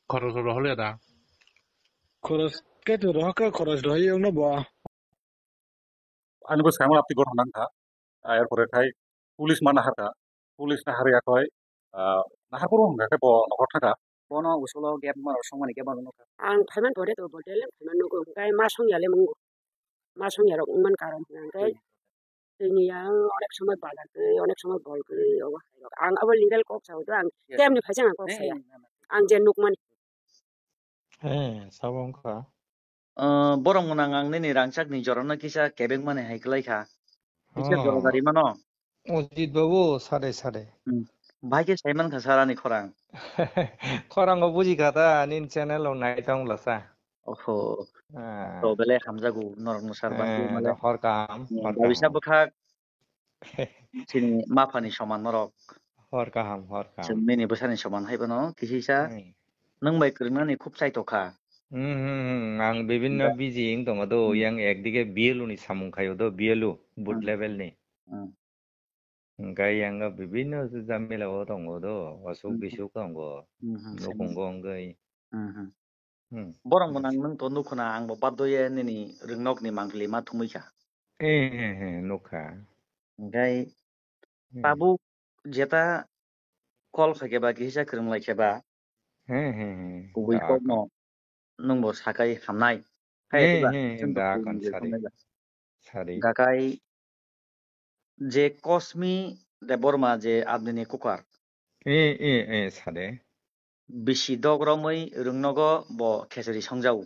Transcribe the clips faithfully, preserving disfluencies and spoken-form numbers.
Khorok rohorya da? Khorok khe to rohor khe khorok rohorya wngno bo. Ani bo saimano apni gotha nang kha. Ah, er pore khai police ma nahar kha. Police nahar ya khoi, ah, nahar phuru hwnkha khe bo nokhor thang kha. Bono usulo gap ma rok songmani khe bono nukha. Ang phaiman pore to bo daily phaiman nugo, hwnkhe ma songya le mungo. Ma songya rok wngman karon hwnkhe tini ang onek somoi bala khe, onek somoi bol khe, obo hai rok. Ang abo legal kok sao to, ang temni phaisa ang kok saya. Ang je nukmani. He, sabo wngkha. Ah, borok mwnang ang nini rangchakni jorano kisa kebengmani hai kwlai kha. Kisa jora dari mano. Ojit babu, sade, sade. Hmm. Bahai khe saiman kha sir ani khorang. Khorango buji kha ta, nini channel o nai tong lasa. Oho. Ah. To belai hamjago norokno sir, bangwi Eh, male. Hor kaham, hmm, hor babisa kaham. Bwkhak chini maphani soman norok. Hor kaham, hor kaham. Chwng nini bwsani soman hai bono, kisisa. Hmm. Nwng bai kwrwngnani khub chaitokha. Hmm, hmm, hmm. Ang bibinno busy wng tongo do, yang ekdige B L O ni samung khaio do, B L O, booth level ni. Hmm. Hwnkhe yang bibinno jamila o tongo do, osuk bisuk tongo, nukhungo wngwi. Hmm. Borok mwnang nwng to nukhuna, ang bo baddo ye nini rwngnokni mangpili ma thumwi kha. Eh, eh, eh, nukha. Hwnkhe tabuk jeta call khai khe ba, kisa kwrwng lai khe ba, kubui kokno nwng bo sakai hamnai. Hai da, da, sari. Dakai je Kosmi Debbarma je abnini kukar. Eh, eh, eh, sade. Bisi dok romwi rwngnogo bo khechari songjao.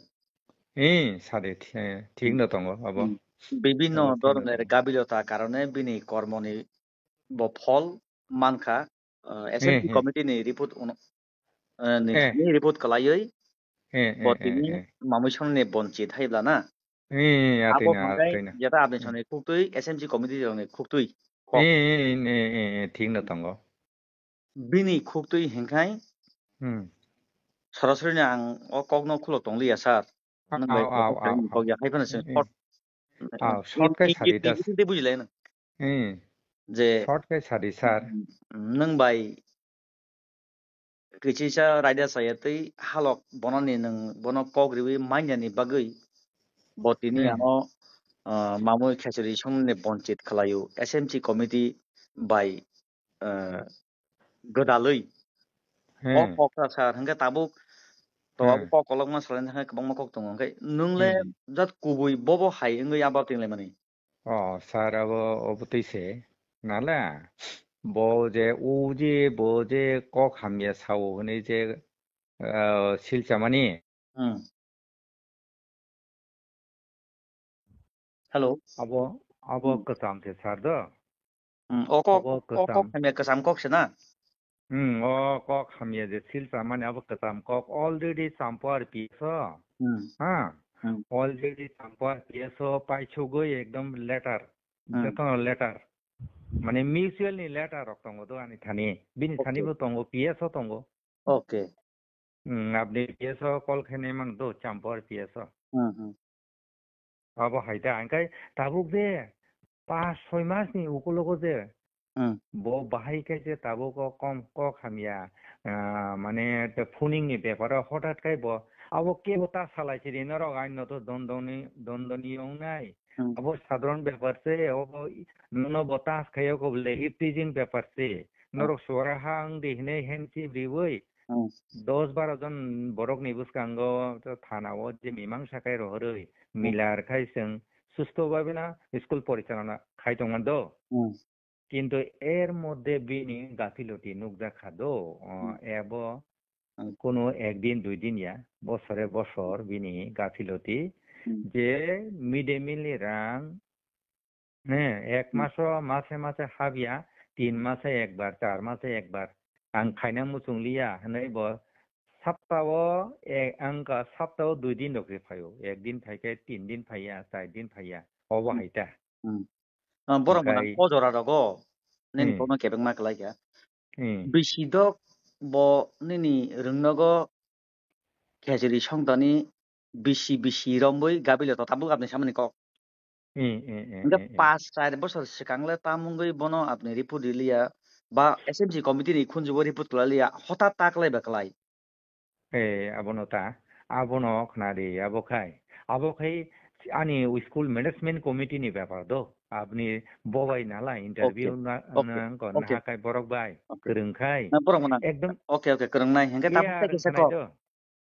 Eh, sade, thi-, eh, thik no tongo abo. Hmm. Bibinno dhoroner gabilota karone bini kormoni bo phol mankha, uh, S M C committee ni report uno, uh, ni, ni report kwlaiwi bo tini mamwi sonni bonchit hai bla na. Eh, abo atwino, hwnkhai atwino. Jeta abni soni khuktwi S M C committee rokni khuktwi kok. Eh, eh, eh, eh, eh, thik no tongo. Bini khuktwi hinkhai sorasori no ang o kok no khulo tongliya sir. Nwng bai kok ya hai phano chwng short, short khai sadi das. Tei bujilai no. Hmm. Je short khai sadi sir. Nwng bai kichisa raida saya tei halok bono ni nwng bono kok riwi manya ni bagwi bo tini ano, ah, mamwi khechari songni bonchit khlaio. S M C committee bai, ah, gwdalwi. O kok ta sir, hwnkhe tabuk to abo kok kolokma salai thangkhe kwbangma kok tongo. Hwnkhe nwng le jat kubui bobo hai wngwi abo tinglai mani. O, sir, abo, obo twi se. Nala, bo je, o je, bo je kok hamya sao hwnwi je, ah, sil chamani. Hmm. Hello. Abo, abo kwcham se, sir, do? Hmm, o kok, abo o kok kwcham. Hamya kwcham kok se na? Hmm, o kok hamya je sil chamani abo kwcham kok already champo R P S o. Hmm. Ha? Hmm. Already champo R P S o paisugwi ekdom letter. Hmm. Jotono letter. Mane mutual ni letter rok tongo do ani thani. Bini thani bo tongo, P S o tongo. Okay. Hmm, abni P S o call khainai mano do, champo R P S o. Hmm, hmm. Abo hai da, hingkai tabuk je pas soi mas ni ukulogo je, hmm, bo bahai khe je tabuk o kom kok hamya, ah, mane te phuning ni bepar o hothat khai bo abo kebo ta salai sidi norok ain no to dondoni, dondoni wngnai. Hmm. Abo sadharan bepar se, abo nono bo tas khai o ko le iptijing bepar se. Hmm. Norok suara ha wng di hinui handship riui, hmm, dos baro jon borok ni bwskango to thana o je mimangsa khai rohorwi, hmm, milar khai chwng susto bhabe na school porichalona khai tongma do. Hmm. Kintu er moddhe bini gafiloti nukjak kha do, o, hmm, ebo, hmm, kono ek din dui din ya, bosore bosor bini gafiloti, hmm, je mid day meal ni rang, he, ek, hmm, maso mase mase habya, tin mase ekbar, char mase ekbar, ang khaina muchung liya, hwnwi bo saptao, e, ang ka saptao dui din rok se phaio, ek din phai khe tin din phaiya, char din phaiya, obo, hmm, hai ta. Hmm. Ah, borok mwnang o jora rogo nini, hmm, kokno kebengma kwlai kha. Hmm. Bisi dok bo nini rwngnogo khejri songtani bisi bisi romwi gabilo to tabuk abni samani kok. Hmm, hmm, hmm, hingke, hmm, hmm, pas char bosor swkang le tam wngwi bono abni report riliya ba S M C committee ni khunjugo report kwlai liya, hota ta kwlai ba kwlai. Eh, abono ta, abono khna di, abo khai. Abo khai ani school management committee ni bepar do. Aboni bobai nala Okay, interview na, okay, na, ko okay. Naha khai borok bai, Okay. Kwrwng khai. Na borok mwnang. Ekdom Okay, okay, kwrwng nai. Hingke tabuk clear tei kisa khnai kok. Do.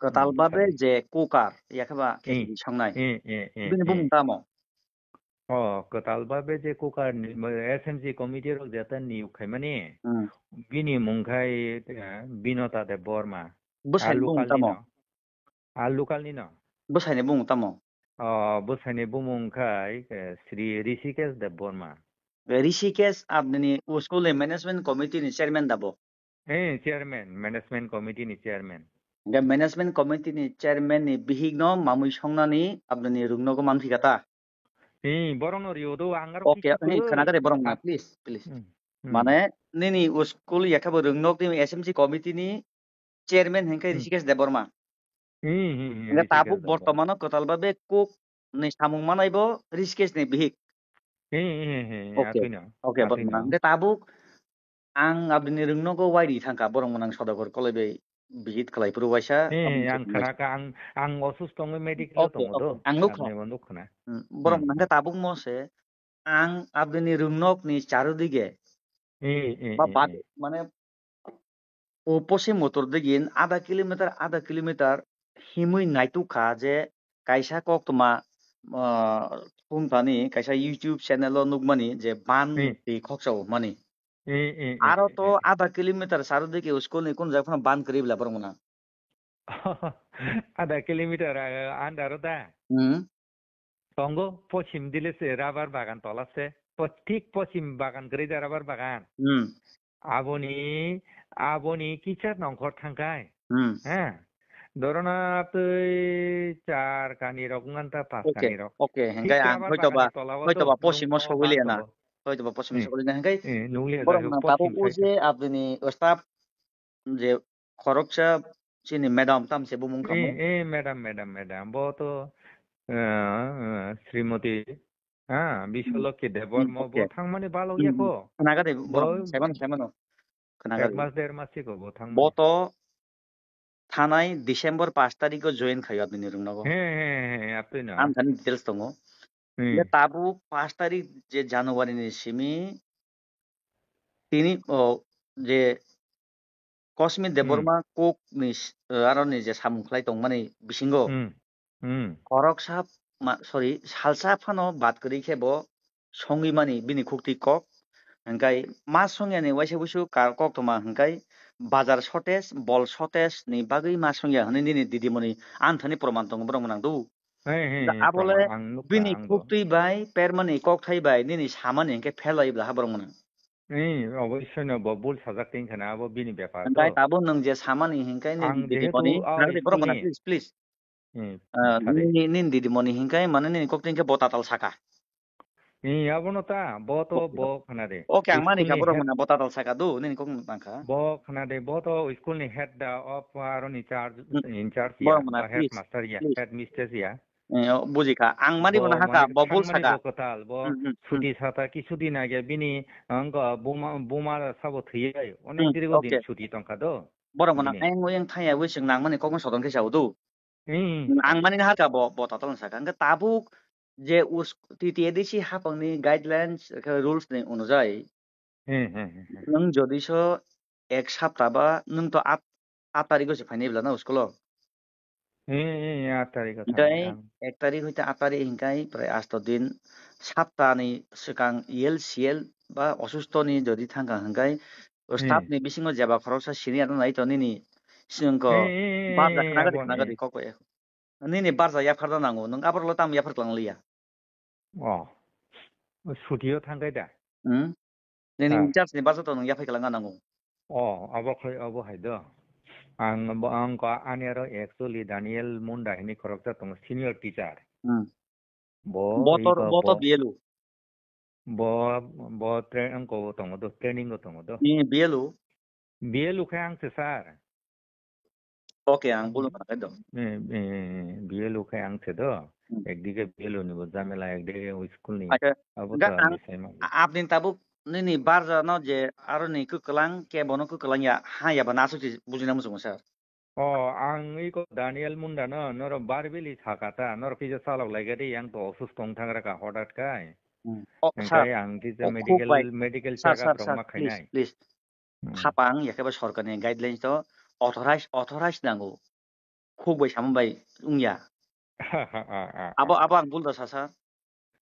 Kwtal Hmm, babe khadi. Je cooker, yakhe ba Hmm. Khejri songnai. Hmm, hmm, hmm, Bini hmm. Bumung tamo? Oh, kwtal babe je cooker ni, S M C committee rok jeta niyok khaimani. Hmm. Bini mung khai, eh, Binota Debbarma. Bwsai ni bumung tamo? A local ni no. A local ni no. Bwsai ni bumung tamo? Oh, bwsai ni bumung khai, eh, Sri Rishikesh Debbarma. Rishikesh abni school ni management committee ni chairman da bo? Eh, chairman, management committee ni chairman. Hingke management committee ni chairman ni bihik no mamui songnani abni rungnogo manphika ta? Eh, borok no rio do, ang aro Okay, kisa eh, kwrwi. Khwna gari borok na, please, please. Hmm, hmm. Mane, nini school yakhe bo rungnok ni S M C committee ni chairman hingke Hmm. Rishikesh Debbarma. Hmm, hmm, hmm, Hingke Rishikesh tabuk Debbarma. Bortomano kwtal babe kok ni samung manai bo Rishikesh ni bihik. Hmm, hmm, hmm, hmm, Okay. Atwino, Okay, atwino. Borok hingke tabuk ang abini rungnogo wairi thangka, borok mwnang Sodagor Koloi bai visit khlai phuru waisa, Hmm, aboni ang simi khna ka, ang, ang osusto wngwi medical o Okay, tongo do. Okay. Ang nukha. Abini bo nuk khna. Hmm, borok Hmm, mwnang khe hmm. Tabuk mo se, ang abini rungnok ni charudige Hmm, hmm, ba hmm, bad, hmm. Mane, o posim motor digin adha kilometer, adha kilometer himwi naituk kha je kaisa koktwma, ah, thumthani kaisa YouTube channel o nukmani je ban Hmm. twi khoksa o mani. Hmm, hmm, hmm, Aro hmm, to hmm. Adha kilometer saro dike school ni kun jak phano ban kwrwi bla borok mwnang. Adha kilometer, ah, under o da? Hmm. Tongo, pochim dile se rubber bagan tola se. Po-, thik pochim bagan kwrwi da rubber bagan. Hmm. Aboni, aboni kichar nongkhor thangkai. Hmm. He. Dorona twi char kani rok wnganta, pas Okay, kani rok. Okay. Thik Hingkai ang rubber hoito ba, bagan ni tola o hoito to ba pochimo nung o sogwi ban liya na. Tongo. Hoito ba pochimo Hmm. Sogwi liya hingkai Hmm, nung liya borok jai ho, nang tabuk pochim o khai je ta. Abini staff je khoroksa chini madam tam se bumung kamo. Eh, eh, madam, madam, madam. Bo to, eh, eh, Srimoti, ha, Biswalokhi Debbarma, Hmm, bo okay. Thangmani balok Hmm, ya hmm. Ko. Khnaga de, borok Bo saimano, saimano. Khnaga ek de. Mas, der mas siko bo thangmani. Bo to thanai December pash tarikh o join khayo abini rungnogo. He, he, he, atwino. Ang thani details tongo. Hmm. Ye tabuk pash tarikh je January ni simi tini, o, je Kosmi Hmm. Debbarma kok ni s-, eh, aro ni je samung khlai tongmani bisingo Hmm. Hmm. Khoroksa ma-, sorry, salsa phano bad kwrwi khe bo songwi mani bini khuktwi kok. Hingkai ma songyani waisa busu kar koktwma hingkai bazar shortage, bol shortage ni bagwi ma songya hwnwi nini didimoni anthani proman tongo borok mwnang do. He, he, Da he, abole proman ang nukha bini ang bo. Khuktwi bai permani kokthai bai nini samani hingke phel bai bla ha borok mwnang. He, oboisoi no bo bul sajak tong kha na abo bini bepar Hingkai to. Tabuk nwng je samani hingkai nini Ang jehetu didimoni, a nang de borok mwnang school ni please, please. Hmm, Ah, khadi. Nini, nini didimoni hingkai mane nini kok tengke bo tatal saka. Hmm, abono ta, bo to Okay. Bo khna de. Okay, ang mani School kha ni borok head, mwnang bo tatal saka do, nini kok nang kha. Bo khna de, bo to school ni head da of aro ni charge, Hmm. In charge ya, Borok mwnang, ba please, headmaster ya, please. Headmistress ya. Eh, o, buji kha. Ang mani bo Bo na haka, mani bo bul thangmani saka. Bo kwtal, bo Hmm, hmm, hmm. Suti sata ki suti na ge bini, ang ko buma, buma sabo thiyai, onek Hmm, dirigo din okay. Suti tongkha do. Borok mwnang Bini. Ayang oyang thaya wi sing nang mani kok sodon khe sao do. Hmm, Ang mani na haka bo, bo tatal saka. Hingke tabuk je us-, T T A D C hapang ni guidelines, khe rules ni onujai, Hmm, hmm, hmm, hmm. Nwng jodi so ek sapta ba nwng to at, at tarikh o se phainai bla na school o. Hmm, hmm, at tarikh o Hingkai thangkha ang. Ek tarikh hoite at tarikh hingkai prai asto din sapta ni swkang yel siyel ba osusto ni jodi thangkha hingkai o staff Hmm. Ni bisingo jeba khoroksa senior no nai to nini singko Hmm, hmm, hmm, barja hmm, khna gari abo khna ni. Gari kok bai. Nini barja yaphar da nango, nwng aborok lo tamo yaphar tlang liya. Oh. Suti o thangkai da? Hmm? Nini Ah. In charge ni barja to nwng yaphai klang nango. Oh, abo khai, abo hai do. Ang bo, ang ko ani aro actually Daniel Munda hini khoroksa tongo senior teacher. Hmm. Bo Bo ri to, ko bo to bo. B L O. Bo, bo tra-, ang ko tongo do, training o tongo do. Ni B L O. B L O khai ang se sir. Okay, ang bulu Hmm. Khna khai do. Eh, eh, B L O khai ang se do. Hmm. Ekdige B L O ni bo jamela, ekdige o school ni. Acha, Abo ga to ang, bisai ma. A-, apni tabuk nini barja no je aro ni kwklang, ke bono kwklang ya, ha ya ba nasu chi bujina muchungo sir. O, ang iko Daniel Munda no, noro barbili sakata, noro kisa salok laigadi, yang to osusto wng thangra ka hodat kai. Hmm. O, sir, hingkai ang kisa o, khuk medical, bai. Medical Sir, check up sir, rok sir, ma please, khainai. Please. Hmm. Khapang, yakhe ba sorkarni guidelines to authorize, authorize nango. Khuk bai sama bai wngya. Ah, ah, ah, Abo, ah. Abo ang bul da sa, sir.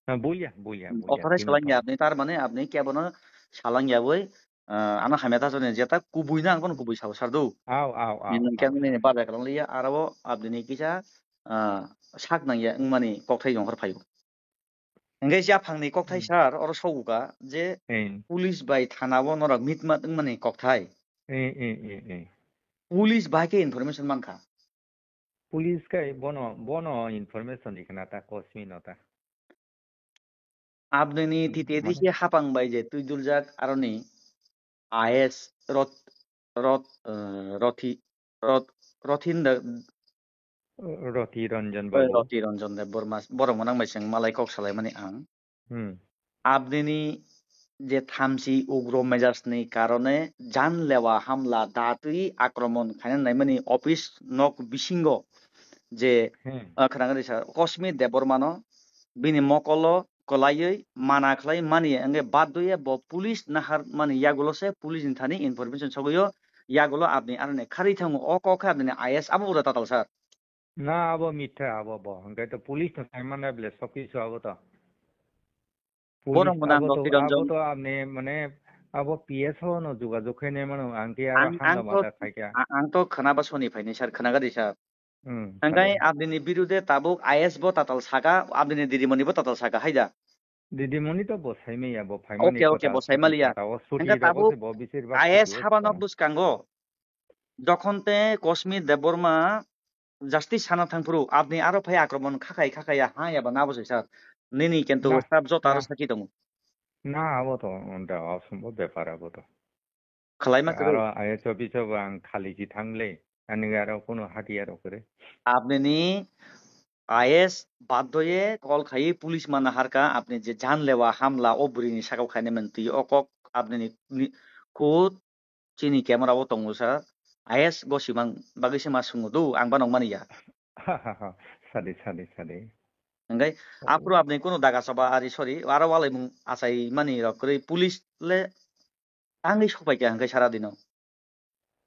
Ah, bulia, bulia, Hmm, bulia, authorize tini salangya to. Apni, tar mane apni kebono salangya boi, ah, ano hamya ta jone jeta kubui na ang kono kubui sao, sir, do. Au, au, au, Nini au, kemni au. Ni bar da kalang liya, aro apni ni kisa, ah, sak nangya wngmani kokthai jongkhor phaio. Hingke siya phangni kokthai Hmm. sir, oro soguka je Hmm. Police bai thana o norok mitmat wngmani kokthai. Hmm, hmm, hmm, hmm. Police bai khe information mankha. Police kai bono, bono information rikna ta Kosmi no ta. Abnini Hmm, titi mane? Disi hapang bai je twi duljak aroni I S rot, rot, eh, roti, rot, rotin da Roti Ranjan Oi, Babu. Roti Ranjan Debbarma, borok mwnang bai chwng malai kok salaimani ang. Hmm. Abnini je thamchi ugro mejasni karone janlewa hamla datwi akromon khaina naimani office nok bisingo je, Hmm. ah, khwnagari sa Kosmi Debbarmano bini mokolo kwlaiwi mana khlai mani wngwi baddoye bo police nahar mani yagulo se police ni thani information sogwi o yagulo abni aroni kharwi thango o kok khe abnini I S abo ura tatal sir. Na, abo mitha, abo bo. Hingke to police no sai mane bele sob kisu abo to. Borok Police mwnang abo to, Roti Ranjan. Abo to amne, mane, abo P S O no jogajog khaine mano, ang ke aro Ang, hangna ang to, mata khaikha. A-, ang to khwnaba soni phaini sir, khwnagadi sir. Hmm, Hingke sir. Abnini birude tabuk I S bo tatal saka, abnini didimoni bo tatal saka, haida? Didimoni to bo saimaya, bo phaimani Okay, okay, kotha bo saimaliya. Kotha o suti Hingke rogo tabuk se bo bisir bak I S suti o habano tong. Bwskango. Jokhon te Kosmi Debbarma justice sana thangphuru, abni aro phai akromon khakai khakai ya ha ya ba nabo se sir. Nini kento Na, staff jota aro na. Saki tongo. Na, abo to, onta asombo bepar abo to. Khalai ma kwrwi. Aro I S office o bo ang khali ji thangle. Ani aro kuno hatiya rok kwrwi. Abnini I S baddoye call khai police mana harka, abni je janlewa hamla o bwrwini sakao khaina mantwi o kok abnini ni, khud Chini camera o tongo sa, I S gosimang bagwi se ma swngo do, ang ba nokmani ya. Sadi, sadi, sadi. Hingke Oh. Aphuru abni kunu daga saba ari, sorry, aro walaimung achai mani rok kwrwi police le tangwi sokpai kha hingke sara dino.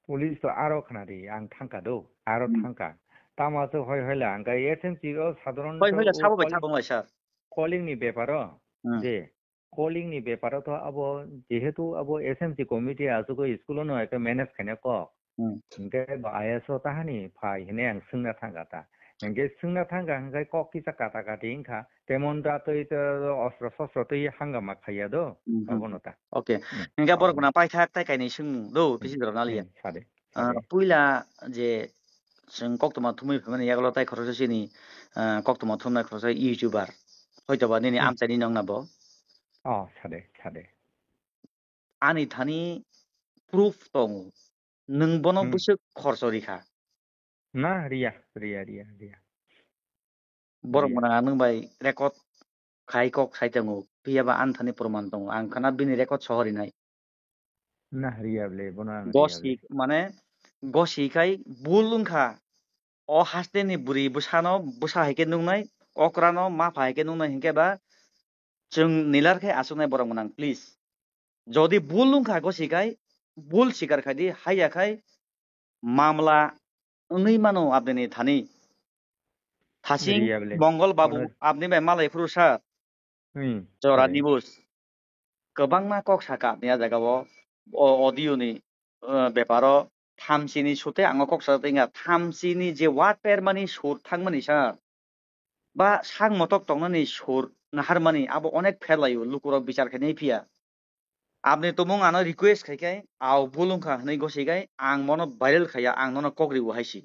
Police to aro khna di, ang thangka do, aro Hmm. Thangka. Tamo aswk hoi hoi la, ang khe S M C o sadharon Hoi hoi la, to sabo bai calling, sabo bai sir. Calling ni bepar o, Hmm. Je calling ni bepar o to abo jehetu abo S M C committee aswk o school o no ekta manage khaina kok. Hmm. Hingke bo I S o tahani phai hine ang swngna thangka ta. Hingke swngna thangka hingke kok kisa kata kati wngkha. Temon da twi to ostro sostro twi hangama khaiya do. Hmm, hmm. Abono ta. Okay. Hmm. Hingke borok Abono. Gwnang paithak tai kainwi swngmung do, Hmm. Bisi jorok naliya. Hmm. Sade. Ah, Sade. Puila je chwng koktwma thumwi phaimani yagulo tai khoroksa chini, ah, koktwma thumnai khoroksa YouTuber. Hoitoba nini Hmm. Amchaini nokna bo. Oh, sade, sade. Ani thani proof tongo. Nwng bono Hmm. Bwswk khorcho rikha. Na, riya, riya, riya, riya. Borok Riya. Mwnang nwng bai record khai kok sai tongo. Phiya ba ani thani proman tongo. Ang khana bini record soho rinai. Na, riya ble, bono ang riya ble. Gosi, mane, gosi khai bul wngkha. O haste ni bwrwi bwsano bwsa hai khe nuknai, okra no mapha hai khe nuknai hinkhe ba chwng nilar khe achuknai borok mwnang, please. Jodi bul wngkha gosi khai, bul sikar khai di, haiya khai mamla wngwi mano abini thani. Thasing Riya bele. Mongol Babu Ono abni bai malai phuru sir. Hmm, Jora sorry. Nibus. Kwbangma kok saka abni a jaga o, o audio ni, uh, beparo thamchi ni sute ang o kok sa tengka. Thamchi ni je word permani sur thangmani sir. Ba sak motok tongnani sur naharmani abo onek pherlaio lukurok bichar khainai phiya. Abni tumung ano request khai khai, au bul wngkha hwnwi gosi khai, ang mono viral khaiya, ang nono kok riwo hai si.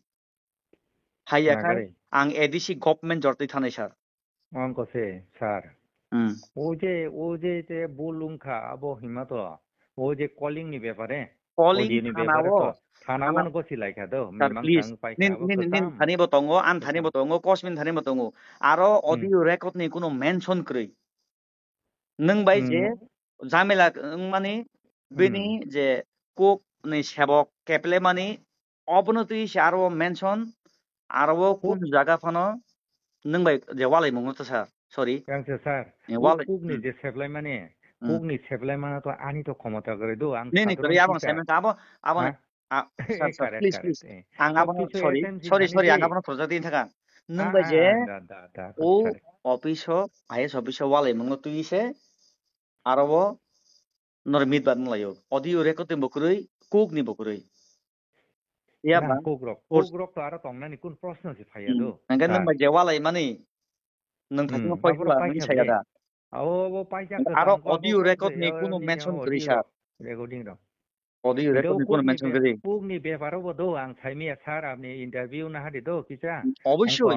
Haiya khai, Nagari. Ang A D C government jortwi thanai sir. Ang kose, sir. Hmm. O je, o je te bul wngkha, abo hima to. O je calling ni bepare. Calling audio ni thana bepare o, to. Thana thana o gosi lai kha do. Sir, mimang please. Tang pai kha nin, abo nin, nin kwcham. Thani bo tongo, an thani bo tongo, Kosmin thani bo tongo. Aro Hmm. Audio record ni kuno mention kwrwi. Nwng bai je Hmm. Jamila wngmani bini Hmm. Je kok ni sebok keplemani obono twi se aro mention, aro o kuk jaga phano nwng bai je walai mungno ta sir, sorry. Yang se sir, Eh, walai. Kuk ni je seplai mani, hmm, kuk ni seplai mano to ani to khomota gori do, ang nini sato gori abang kisa. Semen abo, abo, ha? Ah, sir, sir, correct, please, correct, please. Eh. Ang abo, sorry, sorry, sorry, ang abo project din thaka. Nwng bai je, ah, da, da, da, o sorry. Office o, I S office o walai mungno twi se, aro o nor mit bat mlayo. Audio recording bo kwrwi, kuk ni bo kwrwi. Ya ba? Kuk rok, kuk rok to aro tongnani kun proshno se phaiya do. Hingke nwng bai je walai mani, nwng thakma paikha ba, nwng saya da. Abo, abo paikha. Aro audio record ni kunu mention kwrwi sa. Recording rok. Audio record ni kunu mention kwrwi. Kuk ni bepar bo do ang saimiya sir, apni interview na hadi do kisa. Obviously.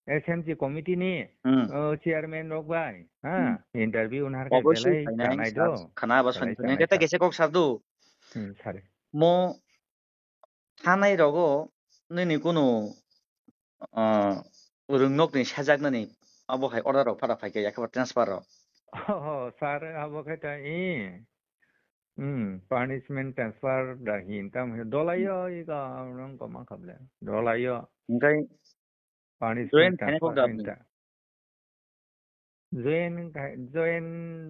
S M C committee ni, hmm, o, chairman rok bai, ha, hmm, interview wngkha khe obviously belai khainai, chanai sir, do. Khana abo belai sani chanai kete sir. Kese kok sar do. Hmm, sir. Mo thanai rogo nini kunu, ah, rwngnok ni sajak nani abo hai order rok phara phaikha yakhe transfer rok. Oh, sir, abo khe ta i. Hmm, punishment transfer da hin tam hin. Dolayo i ka rong ko ma khable. Dolayo. Hingkai Punishment join khaina kok transfer da hinta. Join khai-, join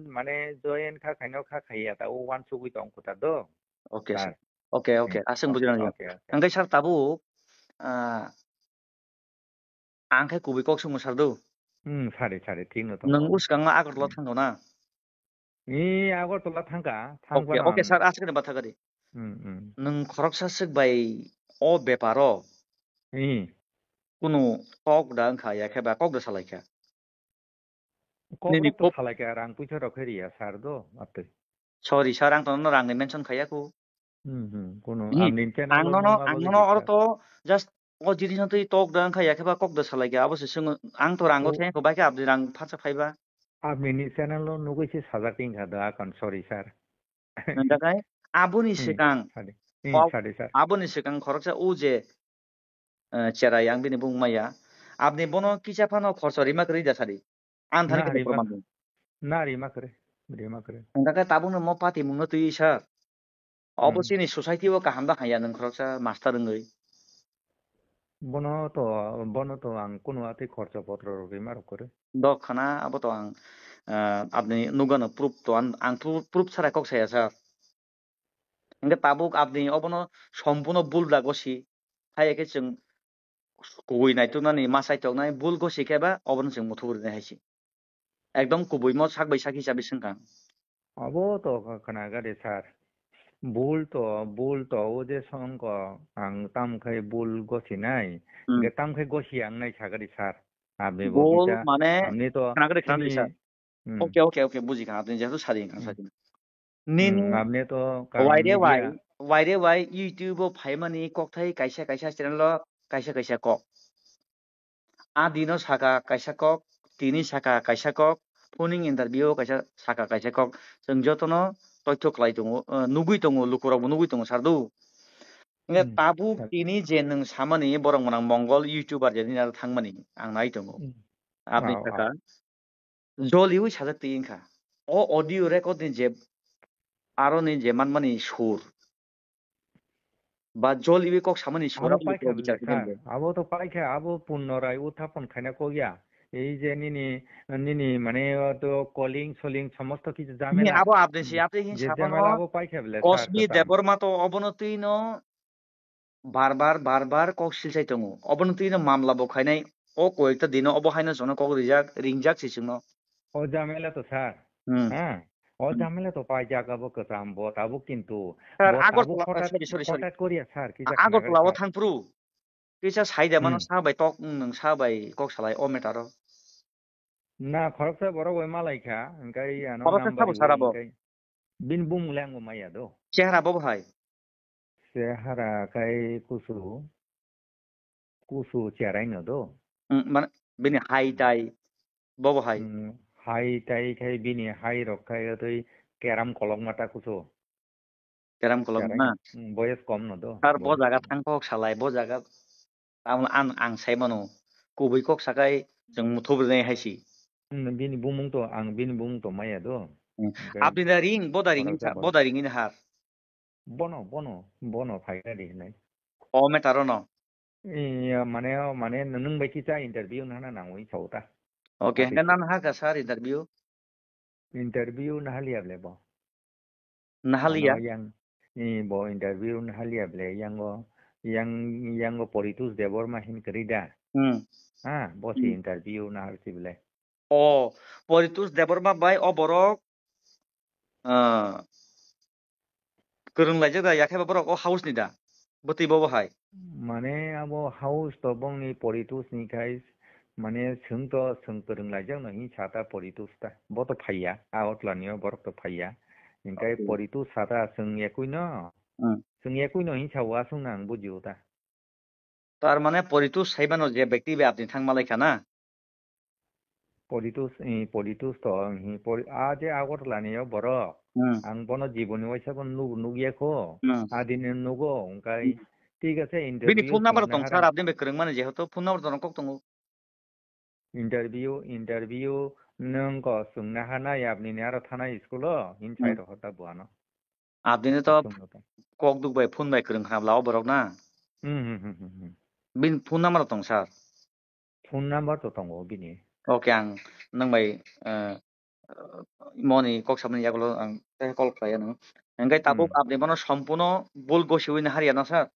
mane join kha khaino kha khaiya ta o wansugwi tong kho ta do. Okay, sir. Sir. Okay, okay. Hmm. Aswk bujina. Okay, okay. Hingke sir tabuk, ah, ang khe kubui kok swngo sir do. Hmm, sari, sari, thik no tongo. Nwng bwskango Agartala thangkho na? Ee, Agartala thangkha, thangkha. Okay, okay, sir, aswk ni batha gari. Hmm, hmm. Nwng khoroksa swk bai o beparo. Ee. Kunu kok da wngkha, ya khe ba kok da salai kha. Kok nini rok to kok salai kha, rang puisa rok khe riya, sir do, atwi. Sorry, sir, ang to nono rang ni mention khaiya kho. Hmm, hmm, kunu ang nono, ang nono oro to just o jinis no twi tok da wngkha, ya khe ba kok da salai kha, abo se swngo, ang to rango thengkho bai khe abdi rang pharsa phaiba. Abni ni channel o nugwi se sajak wngkha da akon, sorry sir. Nang dakai aboni swkang, sadi, hmm, sadi sir. Aboni swkang khoroksa o je, eh, cherai ang bini bung maya, abni bono kisa phano khorsa rima kwrwi da sadi. Ang thani na khe rima, proman. Na rima kwrwi, rima kwrwi. Ang dakai tabuk no mo pati mung no twi sir. Obo chini society o kaham da haya nwng khoroksa master wngwi. Bono to, bono to ang kunu atwi khorcha potro rwgwi ma rwkhe. Dok khana abo to ang, ah, abni nugano proof to ang, ang proof, proof sara kok saya sir. Hingke tabuk abni obono sompuno bul da gosi. Haiya khe chwng kubui naituknani masai toknai bul gosi khe ba obono chwng muthubu rwnai hai se. Ekdom kubui mo sak bai sak hisabe swngkha. Abo to khwna gade sir. Bul to, bul to o je songko ang tam khai bul gosi nai. Hmm. Ge tam khai gosi ang nai sagadi sir. Abni bo bul bisa, mane abni to khwna gade khwna sini sir. Hmm. Okay, okay, okay, buji kha, abni jehetu sadi kha, hmm, sadi. Nin hmm, abni to karon waire media. Wai, waire wai YouTube o phaimani kokthai kaisa kaisa channel o kaisa kaisa kok. A dino saka kaisa kok, tini saka kaisa kok, phoning interview kaisa saka kaisa kok. Chwng jotono toitho khlai tongo, eh, nugwi tongo, lukurokbo nugwi tongo, sir do. Hingke hmm, tabuk sir, tini je nwng samani borok mwnang Mongol YouTuber je nini aro thangmani ang nai tongo. Hmm. Abni saka. Joliwi sajak twi wngkha. O audio record ni je aro ni je manmani sur. Ba joliwi kok samani sur abo abo paikha bichar bele khe sir. Abo to paikha, abo Purno Rai uthapon khaina kok ya. Ei je nini, nini mane to calling soling somosto kichu ni jamela. Abo abde si abde hin je sabano jamela abo paikha bele sir. Kosmi to tam. Debbarma to obono twi no bar bar, bar bar kok silsai tongo. Obono twi no mamla bo khainai, o koyekta dino obo haino jono kok rijak, ringjak se chwngno. O jamela to sir. Hmm. Ha? O jamela to paijak abo kwcham bo tabuk kintu. Sir, bo Agartala, tabuk hothat, sorry, sorry, sorry. Hothat koriya sir, kisa Agartala o thangphuru. Kisa saida mano hmm, sa bai tok, nwng sa bai kok salai o matter o. Na, khoroksa borok bai malai kha, hingkai ano khoroksa number sabo sara bo. Hingkai bini bumung le ang bo maya do. Chehara bo hai. Chehara kai kusu, kusu cherai no do. Hmm, mane bini hai tai bo bo hai. Hmm, hai tai khai bini hai rok khai tei keram kolok mata kusu. Keram kolok na? Hmm, boyes kom no do. Sir, bo jaga thang kok salai, bo jaga. Tamo ang, ang sai mano. Kubui kok sakai, chwng muthup rwnai hai si. Hmm, bini bumung to, ang bini bumung to maya do. Hmm. Abdi da ring, bo da ring, bo da ring in har. Bono, bono, bono phai gari hinai. O matter no. Iya, mane, mane nwng bai kisa interview nana nangwi chao ta. Okay, Ati hingke si. Nan ha ka sir interview? Interview na haliya ble bo. Nahaliya? Ano yang, i bo interview nahaliya ble, yango, yang, yango Poritus Debbarma hin kari da. Hmm. Ha, bo si Hmm. Interview nahal si ble. O, Poritus Debbarma bai o borok, ah, kwrwng laijak da, yakhe ba borok o house ni da? Bwtwi bo bo hai. Mane abo house to bongni Poritus ni khai, mane swng to swng kwrwng laijak no hin sa ta Poritus ta. Bo to phaiya, a otla ni o borok to phaiya. Hinkai Okay. Poritus sa ta swng ekui no. Hmm. Swng ekui no hin sa wa swng nang bujio ta. Tar mane Poritus sai mano je bekti be apni thang malai kha na? Poritus, eh, Poritus to, eh, pori-, a je Agartala ni o borok. Hmm. Ang bono jiboni waisa bono nugo, nugya kho. Hmm. A dini nugo, wngkai Hmm. thik ase Bini interview phone number chwngna tong sir, hara. Abni bai kwrwng mani jehetu phone number tong kok tongo. Interview, interview nwng ko chwngna hana yapni ni aro thana school o, hin Hmm. Sai rohor ta buano. Abdini to Chwngno ta. Kok duk bai phone bai kwrwng khna bla o borok na. Hmm, hmm, hmm, hmm, hmm. Bini phone number tong sir. Phone number to tongo bini. Okay, ang nwng bai, eh, moni kok sabni yagulo ang tei call khlai ano. Hingke tabuk Hmm. Abdi bono sompuno bul gosiwi na hariya na sir?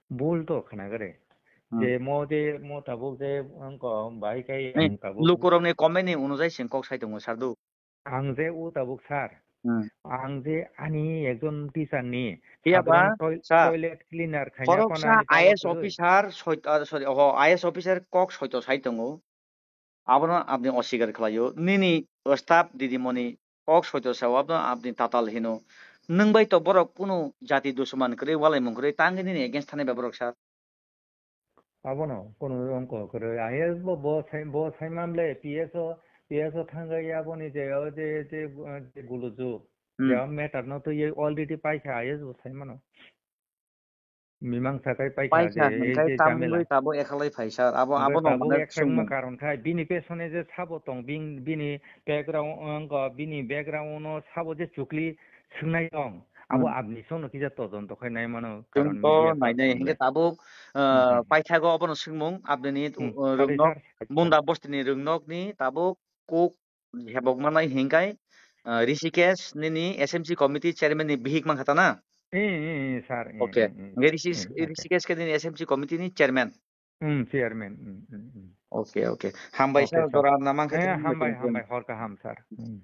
Bul to khna gare. Hmm. Je mo je mo tabuk je ang ko bai kai Ni ang tabuk. Lukurok ni comment ni unujai sing kok sai tongo sir du. Ang je o tabuk sir. Hmm. Ang je ani ekjon teacher ni Phiya ba, sadharon toi-, sir, toilet cleaner khaina khoroksa khona I A S ni officer, soi-, ah, sorry, oho, I A S officer kok soito sai tongo. Abono abni oswikar khlaio. Nini staff didimoni kok soito sao, abono abni tatal hino. Nwng bai to borok kunu jati dusuman kwrwi, walaimung kwrwi, tangwi nini against thani bai borok sir. Abono kunu ongko kwrwi. I A S bo, bo sai, bo sai man le P S o, P S o thangwi aboni je, o je, je, je gulujuk. Hmm. Je o matter no twi already paikha I A S bo sai mano. Mimang sakai paikha Paikha je, hwnkhai je tamni jamela. Tabuk ekhalai phai sir. Abo, hwnkhai abo no tabuk mane ekhalai sumung. Karon khai bini pesone je sabo tong, bin-, bini background, ongko bini background no sabo je chukli swngnai tong. Abo Hmm. Abni songno kisa todonto khai nai mano, Chwng karon to media nainai staff hingke le. Tabuk, Hmm, uh, hmm, hmm. Paithago abono swngmung, Abdini, Hmm, uh, sorry, Rwngnok, sir. Munda bostini Rwngnokni tabuk kok hebok manai hingkai, uh, Rishikesh nini S M C committee chairman ni bihik mankha ta na? Hmm, hmm, hmm, sir. Hmm, Okay. Hmm, hmm. Hingke Rishi-, Hmm, okay. Rishikesh ke nini S M C committee ni chairman? Hmm, chairman. Hmm, hmm, hmm. Okay, okay. Hambai Okay, sir, sir. Jora na mankha Eh, tini hambai, meeting hambai, hor kaham, sir. Hmm.